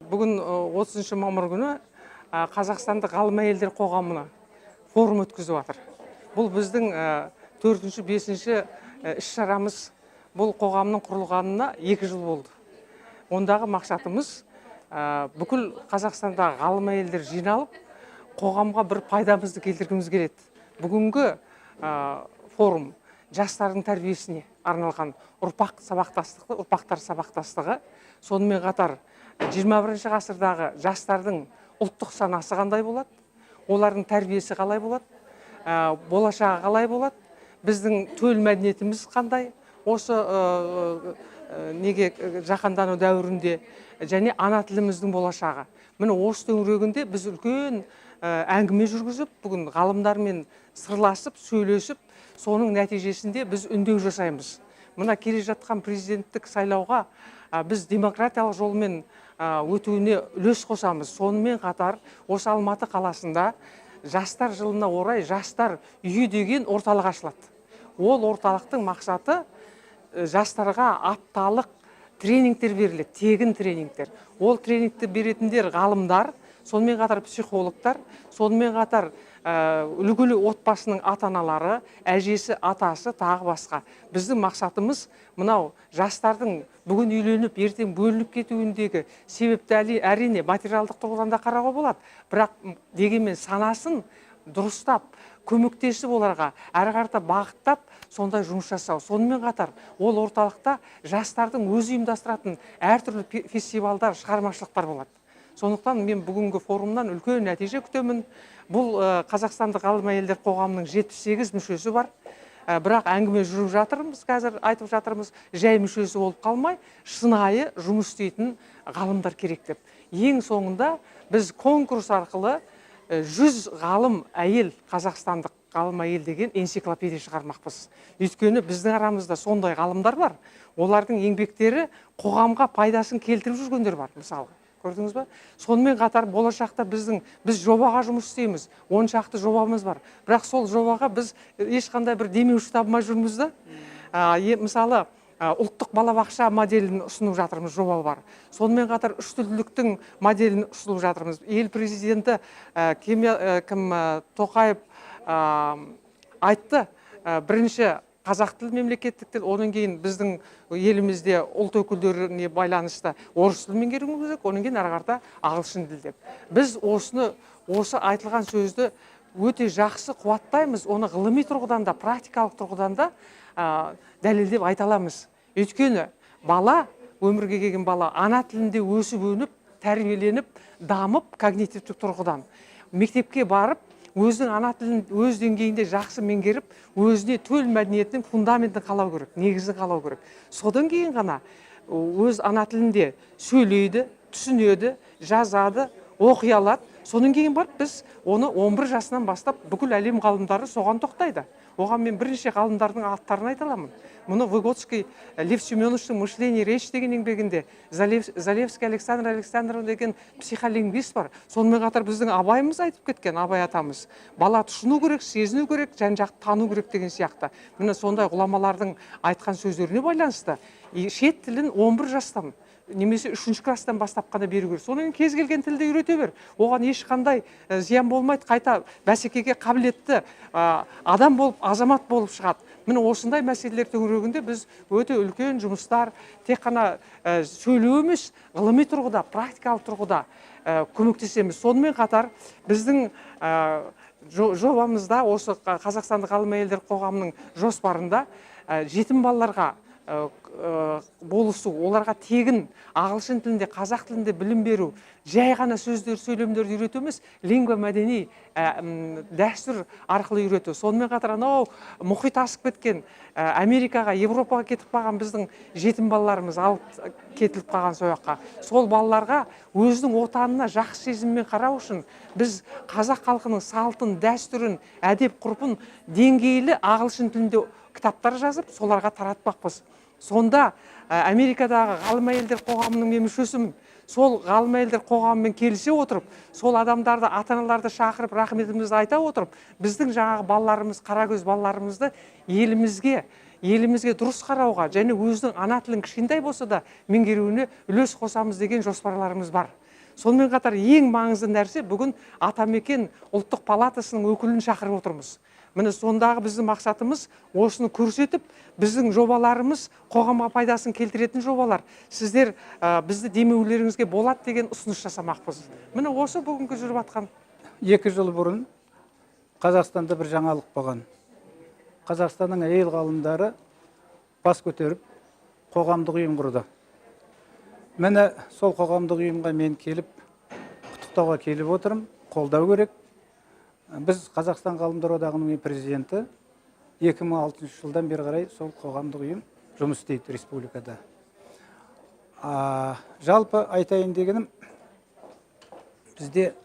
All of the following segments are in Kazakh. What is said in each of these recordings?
Бүгін 30 мамыр күні Қазақстандық ғалым әйелдер қоғамына форум өткізіп жатыр. Бұл біздің төртінші, бесінші іс шарамыз. Бұл қоғамның құрылғанына 2 жыл болды. Ондағы мақсатымыз бүкіл Қазақстандағы ғалым әйелдер жиналып, қоғамға бір пайдамызды келтіргіміз келеді. Бүгінгі форум жастардың тәрбиесіне арналған, ұрпақ сабақтастығы, ұрпақтар сабақтастығы. Сонымен қатар 21 ғасырдағы жастардың ұлттық санасы қандай болады, олардың тәрбиесі қалай болады, болашағы қалай болады, біздің төл мәдениетіміз қандай осы неге жаһандану дәуірінде және ана тіліміздің болашағы. Міне, осы төңірегінде біз үлкен әңгіме жүргізіп, бүгін ғалымдармен сырласып, сөйлесіп, соның нәтижесінде біз үндеу жасаймыз. Мына келе жатқан президенттік сайлауға біз демократиялық жолмен өтуіне үлес қосамыз. Сонымен қатар осы Алматы қаласында Жастар жылына орай «Жастар үйі» деген орталық ашылады. Ол орталықтың мақсаты жастарға апталық тренингтер беріледі, тегін тренингтер. Ол тренингті беретіндер ғалымдар, сонымен қатар психологтар, сонымен қатар үлгілі отбасының ата аналары, әжесі, атасы, тағы басқа. Біздің мақсатымыз мынау жастардың бүгін үйленіп, ертең бөлініп кетуіндегі себепті әрине материалдық тұрғыдан да қарауға болады, бірақ дегенмен санасын дұрыстап, көмектесіп, оларға әрі қарата бағыттап, сондай жұмыс жасау. Сонымен қатар ол орталықта жастардың өзі ұйымдастыратын әртүрлі фестивальдар, шығармашылықтар болады. Сондықтан мен бүгінгі форумнан үлкен нәтиже күтемін. Бұл Қазақстандық ғалым әйелдер қоғамының 78 мүшесі бар. Бірақ әңгіме жүріп жатырмыз, қазір айтып жатырмыз, жай мүшесі болып қалмай, шынайы жұмыс істейтін ғалымдар керек деп. Ең соңында біз конкурс арқылы 100 ғалым әйел, қазақстандық ғалым әйел деген энциклопедия шығармақпыз. Өйткені біздің арамызда сондай ғалымдар бар, олардың еңбектері қоғамға пайдасын келтіріп жүргендер бар, мысалы, көрдіңіз ба? Сонымен қатар болашақта біз жобаға жұмыс істейміз, 10 шақты жобамыз бар, бірақ сол жобаға біз ешқандай бір демеуші табылмай жүрміз да. Мысалы, ұлттық балабақша моделін ұсынып жатырмыз, жоба бар. Сонымен қатар үш тілділіктің моделін ұсынып жатырмыз. Ел президенті кім, Тоқаев айтты, бірінші қазақ тілі мемлекеттік тіл, одан кейін біздің елімізде ұлт өкілдеріне байланысты орыс тілін меңгеруіміз керек, одан кейін ары қарата ағылшын тілі деп. Біз осыны, осы айтылған сөзді өте жақсы қуаттаймыз. Оны ғылыми тұрғыдан да, практикалық тұрғыдан да дәлелдеп айта аламыз. Өйткені бала, өмірге келген бала ана тілінде өсіп өніп, тәрбиеленіп, дамып, когнитивтік тұрғыдан мектепке барып, өзінің ана тілін өз деңгейінде жақсы меңгеріп, өзіне төл мәдениетінің фундаментін қалау керек, негізін қалау керек. Содан кейін ғана өз ана тілінде сөйлейді, түсінеді, жазады, оқи алады. Содан кейін барып біз оны 11 жасынан бастап, бүкіл әлем ғалымдары соған тоқтайды. Оған мен бірнеше ғалымдардың аттарын айта аламын. Мұны Выготский Лев Семеновичтің «Мышление, речь» деген еңбегінде, Залевский Александр Александрович деген психолингвист бар. Сонымен қатар біздің Абайымыз айтып кеткен, Абай атамыз: бала тұшыну керек, сезіну керек, жан жақты тану керек деген сияқты. Міне, сондай ғұламалардың айтқан сөздеріне байланысты и шет тілін 11 жастан немесе үшінші класстан бастап қана беру керек. Содан кейін кез келген тілді үйрете бер, оған ешқандай зиян болмайды, қайта бәсекеге қабілетті адам болып, азамат болып шығады. Міне, осындай мәселелер төңірегінде біз өте үлкен жұмыстар, тек қана сөйлеу емес, ғылыми тұрғыда, практикалық тұрғыда көмектесеміз. Сонымен қатар біздің жобамызда, осы Қазақстандық ғалым әйелдер қоғамының жоспарында жетім балаларға болысу, оларға тегін ағылшын тілінде, қазақ тілінде білім беру, жай ғана сөздер, сөйлемдерді үйрету емес, лингва мәдени дәстүр арқылы үйрету. Сонымен қатар анау мұхит асып кеткен, Америкаға, Европаға кетіп қалған біздің жетім балаларымыз, алып кетіліп қалған сол жаққа, сол балаларға өзінің отанына жақсы сезіммен қарау үшін біз қазақ халқының салтын, дәстүрін, әдеп ғұрпын деңгейлі ағылшын тілінде кітаптар жазып, соларға таратпақпыз. Сонда Америкадағы ғалым әйелдер қоғамының мен мүшесімін. Сол ғалым әйелдер қоғамымен келісе отырып, сол адамдарды, ата аналарды шақырып, рахметімізді айта отырып, біздің жаңағы балаларымыз, қаракөз балаларымызды елімізге дұрыс қарауға және өзінің ана тілін кішкентай болса да меңгеруіне үлес қосамыз деген жоспарларымыз бар. Сонымен қатар ең маңызды нәрсе, бүгін Атамекен ұлттық палатасының өкілін шақырып отырмыз. Міне, сондағы біздің мақсатымыз осыны көрсетіп, біздің жобаларымыз қоғамға пайдасын келтіретін жобалар. Сіздер бізді демеулеріңізге болады деген ұсыныс жасамақпыз. Міне, осы бүгінгі жүріп жатқан. 2 жыл бұрын Қазақстанда бір жаңалық болған. Қазақстанның әйел ғалымдары бас көтеріп, қоғамдық ұйым құрды. Міне, сол қоғамдық ұйымға мен келіп, құттықтауға келіп отырмын. Қолдау керек. Біз, Қазақстан ғалымдар одағының президенті, 2006 жылдан бері қарай сол қоғамдық ұйым жұмыс істейді республикада. Жалпы айтайын дегенім, бізде,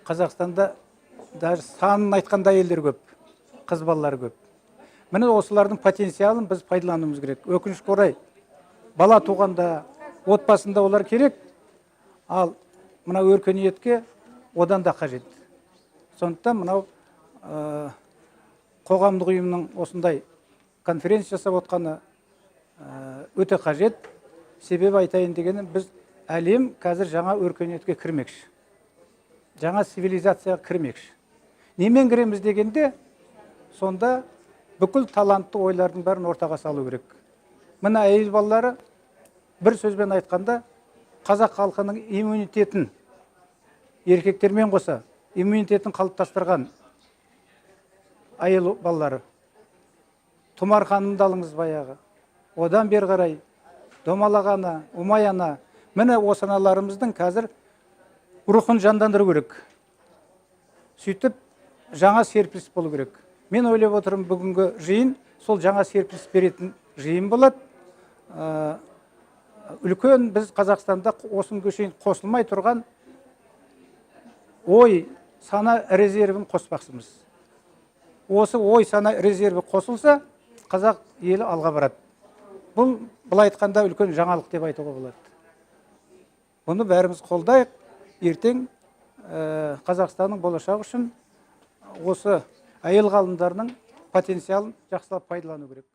Қазақстанда, даже санын айтқанда, әйелдер көп, қыз балалар көп. Міне, осылардың потенциалын біз пайдалануымыз керек. Өкінішке орай, бала туғанда, отбасында олар керек, ал мына өркениетке одан да қажет. Сондықтан мынау қоғамдық ұйымның осындай конференция жасап отқаны өте қажет. Себебі, айтайын дегенім, біз, әлем қазір жаңа өркениетке кірмекші, жаңа цивилизацияға кірмекші. Немен кіреміз дегенде, сонда бүкіл талантты ойлардың бәрін ортаға салу керек. Міне, әйел балалары, бір сөзбен айтқанда, қазақ халқының иммунитетін, еркектермен қоса иммунитетін қалыптастырған әйел балалары. Тұмар ханымды алыңыз баяғы, одан бері қарай Домалақ ана, Ұмай ана. Міне, осы аналарымыздың қазір рухын жандандыру керек. Сөйтіп жаңа серпіліс болу керек. Мен ойлап отырмын, бүгінгі жиын сол жаңа серпіліс беретін жиын болады. Үлкен біз Қазақстанда осы күнге шейін қосылмай тұрған ой сана резервін қоспақшымыз. Осы ой сана резерві қосылса, қазақ елі алға барады. Бұл, былай айтқанда, үлкен жаңалық деп айтуға болады. Бұны бәріміз қолдайық. Ертең Қазақстанның болашағы үшін осы әйел ғалымдарының потенциалын жақсылап пайдалану керек.